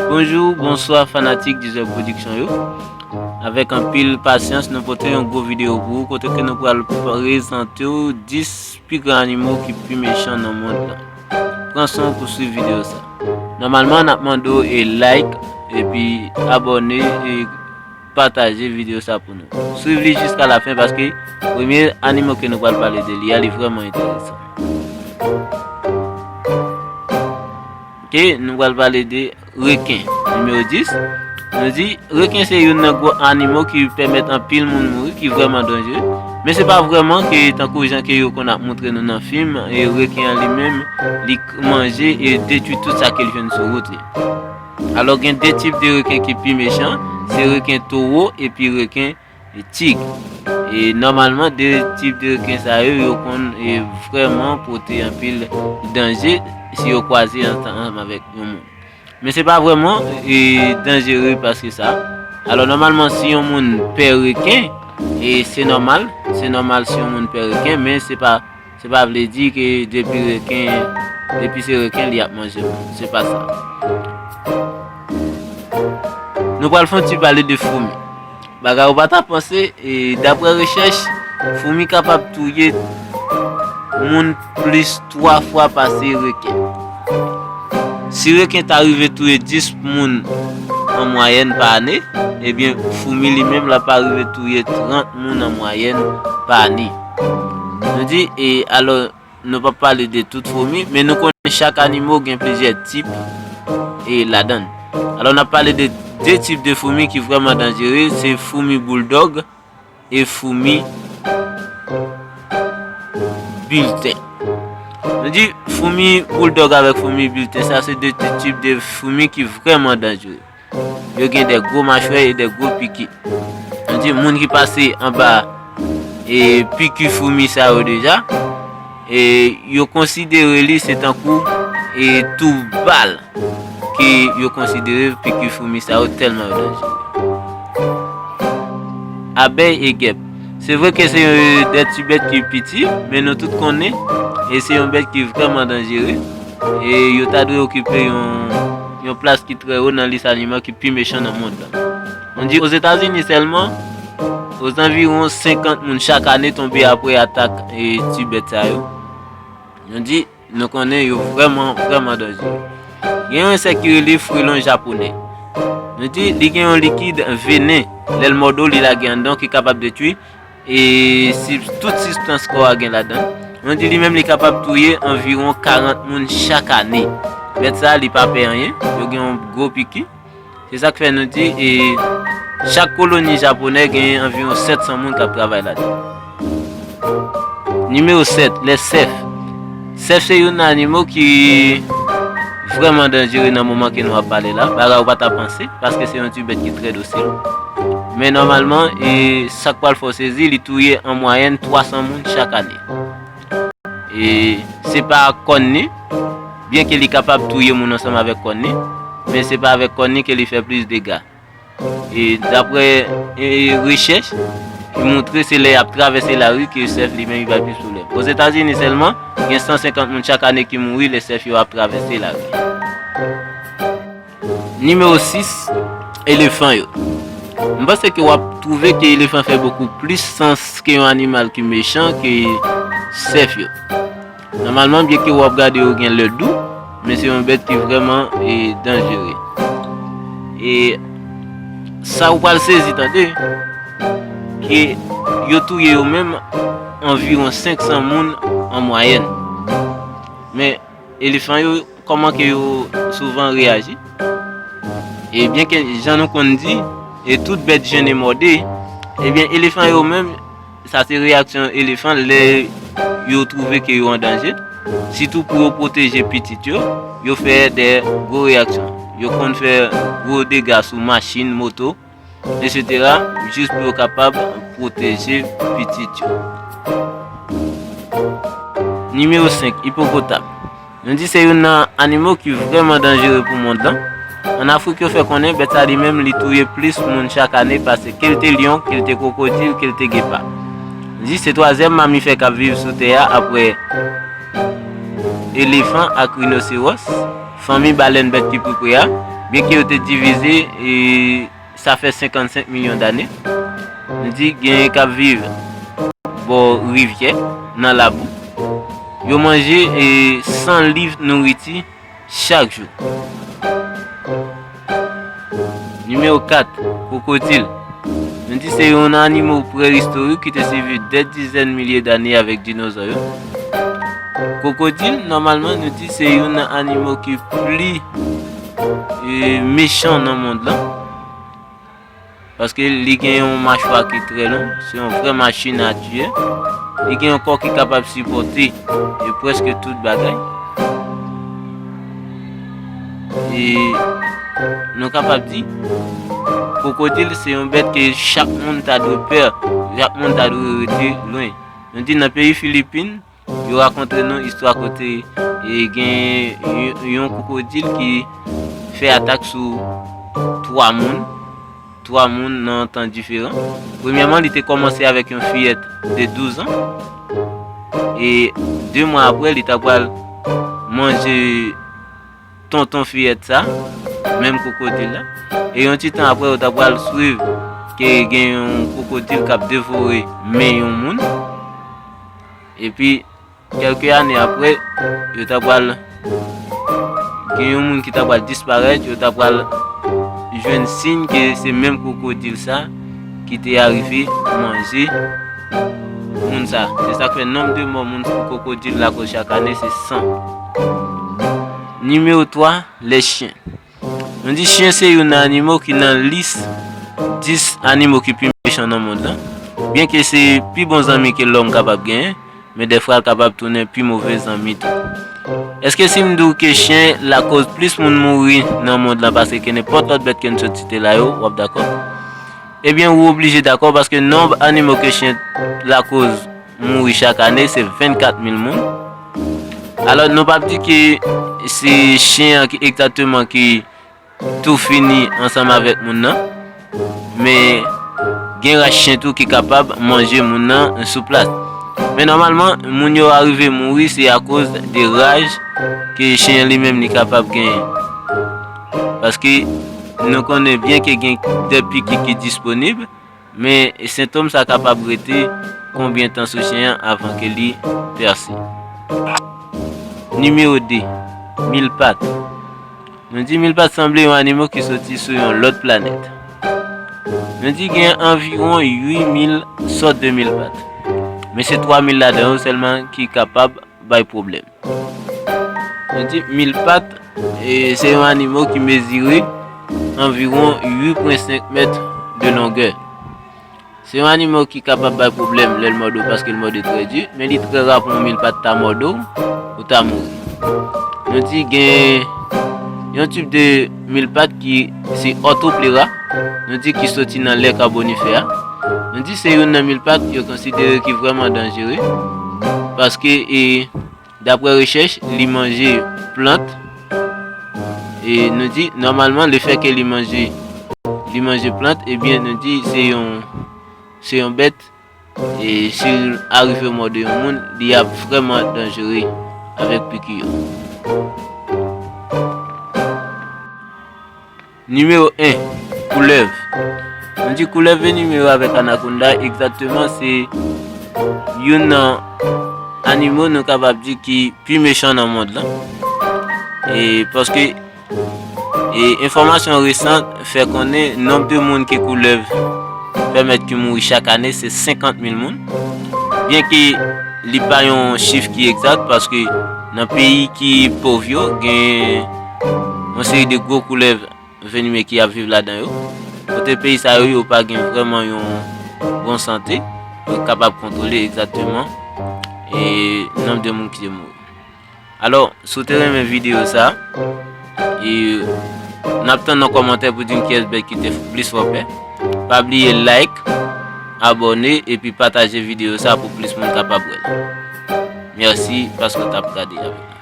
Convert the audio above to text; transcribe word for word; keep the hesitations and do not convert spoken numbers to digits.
Bonjou, bonswa fanatik Dizè Pwodiksyon yo. Avèk anpil pasyans, nou pote yon gwo videyo pou ou kote ke nou pral prezante w dis pi gran animo ki pi mechan nan mond lan. Pran san w pou swiv videyo sa. Nòmalman, n ap mande w e like, epi abòne, e pataje videyo sa pou nou. Swiv li jiska lafen paske premye animo ke nou pral pale de li a, li vrèman enteresan. Ok, nou pral pale de reken. Nimewo dis, nou di, reken se youn nan gwo animo ki pèmèt anpil moun mouri, ki vrèman danjere. Men se pa vrèman ke tankou jan ke yo konn ap montre nou nan fim, e reken an li menm, li k-, manje e detwi tout sa ke l jwenn sou wout li. Alò, gen de tip de reken ki pi mechan, se reken towo epi reken tig. E nòmalman, de tip de reken sa yo, yo konn, e, vrèman pote anpil danje si yo kwaze ansanm avèk yon moun. Men se pa vrèman, e, danjere paske sa. Alò, nòmalman, si yon moun pè reken, e se nòmal, se nòmal si yon moun pè reken, men se pa, se pa vle di ke depi reken, depi se reken, li ap manje moun. Se pa sa. Nou pral fè yon ti pale de foumi. Bagay ou pa ta panse, e, daprè rechèch, foumi kapab touye moun plis twa fwa pase reken. Si reken ta rive touye dis moun an mwayèn pa ane, ebyen, foumi li menm l ap rive touye trant moun an mwayèn pa ane. Nou di, e, alò, nou p ap pale de tout foumi, men nou konnen chak animo gen plizyè tip, e, ladan l. Alò, n ap pale de de tip de foumi ki vrèman danjere, se foumi bouldòg e foumi bilten. Nou di foumi bouldòg avèk foumi bilten, sa se de ti-, tip de foumi ki vrèman danjere. Yo gen de gwo machwè e de gwo piki. Nou di moun ki pase anba, e, piki foumi sa yo deja, e, yo konsidere li se tankou, e, tou bal ke yo konsidere piki foumi sa yo tèlman yo danjere. Abèy e gèp. Se vre ke se yon, de ti bèt ki piti, men nou tout konnen, e se yon bèt ki vrèman danjere. E yo ta dwe okipe yon, yon plas ki trè wo nan lis animo ki pi mechan nan mond lan. Nou di Ozetazini sèlman, ozanviwon senkant moun chak ane tonbe apre atak, e, ti bèt sa yo. Nou di, nou konnen yo vrèman, vrèman danjere. Gen yon ensèk ki rele frelon japonè. Nou di, li gen yon likid venen, lè l mòde w, li lage anndan w ki kapab detwi, e si tout sibstans kò a gen ladan l. Nou di, li menm, li kapab touye anviwon karant moun chak ane. Bèt sa, li pa pè anyen, yo gen yon gwo piki. Se sa k fè nou di, e, chak koloni japonè gen anviwon sèt san moun k ap travay ladan. Nimewo sèt, lè sèf. Sèf se youn nan animo ki vrèman danjere nan moman ke nou ap pale la. Bagay ou pa ta panse, paske se yon ti bèt ki trè dosil. Men nòmalman, e, sa k pral fè w sezi, li touye an mwayèn twa san moun chak ane. E se pa kòn li, byenke li kapab touye moun ansanm avèk kòn li, men se pa avèk kòn li ke li fè plis dega. E daprè, e, rechèch, ki montre se lè y ap travèse lari ke sèf li menm li bay plis pwoblèm. Ozetazini sèlman, gen san senkant moun chak ane ki mouri lè sèf yo ap travèse lari. Nimewo sis, elefan yo. M panse ke w ap twouve ke elefan fè bokou plis sans ke yon animal ki mechan ke sèf yo. Nòmalman, byenke w ap gade yo gen lè dou, men se yon bèt ki vrèman, e, danjere. E sa ou pral sezi tande, ke yo touye yo menm anviwon senk san moun an mwayèn. Men elefan yo, kòman ke yo souvan reyaji? E byenke jan nou konn di, e tout bèt jennen mòde, ebyen elefan yo menm, sa se reyaksyon elefan lè yo twouve ke yo an danje. Sitou pou yo pwoteje pitit yo, yo fè de gwo reyaksyon. Yo konn fè gwo dega sou machin, moto, etsetera, jis pou yo kapab pwoteje pitit yo. Nimewo senk, ipopotam. Nou di se youn nan animo ki vrèman danjere pou mond lan. Ann Afrik, yo fè konnen bèt sa li menm, li touye plis moun chak ane pase ke l te lyon, ke l te kwokodil, ke l te gepa. Nou di se twazyèm mamifè k ap viv sou tè a apre elefan ak rinosewòs, fanmi balèn bèt ki pi pre a. Byenke yo te divize, e sa fè senkannsenk milyon dane, nou di genyen k ap viv bò rivyè, nan labou. Yo manje, e, san liv nouriti chak jou. Nimewo kat, kwokodil. Nou di se yon animo prehistorik ki te siviv dè dizèn milye dane avèk dinozò yo. Kwokodil, nòmalman, nou di se youn nan animo ki pli, e, mechan nan mond lan. Paske li gen yon machwa ki trè long, se yon vrè machin a tiye. Li gen yon kò ki kapab sipòte, e, prèske tout bagay. E nou kapab di, kwokodil se yon bèt ke chak moun ta dwe pè, chak moun ta dwe rete lwen. Nou di nan peyi Filipin, yo rakonte nou istwa kote, e, gen yon, yon kwokodil ki fè atak sou twa moun, twa moun nan tan diferan. Premyèman, li te kòmanse avèk yon fiyèt de douz an, e de mwa apre, li ta pral manje tonton fiyèt sa, menm kwokodil la. E yon ti tan apre, yo ta pral swiv ke gen yon kwokodil k ap devore men yon moun. Epi, kèlke ane apre, yo ta pral gen yon moun ki ta pral disparèt, yo ta pral jwenn siy ke se menm kwokodil sa ki te arive manje moun sa. Se sa k fè nonb de mò moun kwokodil lakòz chak ane se san. Nimewo twa, les chiens. Nou di chen se youn nan animo ki nan lis dis animo ki pi mechan nan mond lan. Byenke se pi bon zanmi ke lòm kapab genyen, men dèfwa l kapab tounen pi move zanmi tou. Èske si m di w ke chen lakòz plis moun mouri nan mond lan pase ke nenpòt lòt bèt ke n sot site la yo, w ap dakò? Ebyen, ou oblije dakò paske nonb animo ke chen lakòz mouri chak ane se vennkat mil moun. Alò, nou p ap di ke se chen an ki egzakteman ki tou fini ansanm avèk moun nan, men gen ras chen tou ki kapab manje moun nan sou plas. Men nòmalman, moun yo arive mouri se akoz de raj ke chen an li menm li kapab genyen. Paske nou konnen byen ke gen de piki ki disponib, men sentòm sa kapab rete konbyen tan sou chen an avan ke li pèse. Nimewo de, mil pat. Nou di mil pat sanble yon animo ki soti sou yon lòt planèt. Nou di gen anviwon uit mil sòt de mil pat. Men se twa mil ladan yo sèlman ki kapab bay pwoblèm. Nou di mil pat, e, se yon animo ki mezire anviwon uit pwen senk mèt de longè. Se yon animo ki kapab bay pwoblèm lè l mòde w paske l mòde trè di, men li trè ra pou yon mil pat ta mòde w, ou ta mouri. Nou di gen yon tip de mil pat ki se Orthoplera, nou di ki soti nan lè Karbonifè a. Nou di se youn nan mil pat yo konsidere ki vrèman danjere, paske, e, daprè rechèch, li manje plant. E nou di, nòmalman, lefètke li manje, li manje plant, ebyen, nou di, se yon, se yon bèt, e si l arive mòde yon moun, li ap vrèman danjere avèk piki yo. Nimewo en, koulèv. Nou di koulèv venime yo avèk anakonda, egzakteman, se youn nan animo nou kapab di ki pi mechan nan mond lan. E paske, e enfòmasyon resan fè konnen nonb de moun ke koulèv pèmèt ki mouri chak ane se senkant mil moun. Byenke li pa yon chif ki egzak, paske nan peyi ki pòv yo, gen yon seri de gwo koulèv venime ki ap viv ladan yo. Kote peyi sa yo, yo pa gen vrèman yon bon sante pou yo kapab kontwole egzakteman, e, nonb de moun ki te mouri. Alò, si w te renmen videyo sa, e, n ap tann nan kòmantè pou di m kiyès bèt ki te plis fè w pè. Pa bliye like, abòne, epi pataje videyo sa pou plis moun kapab wè l. Mèsi paske w t ap gade avèk nou.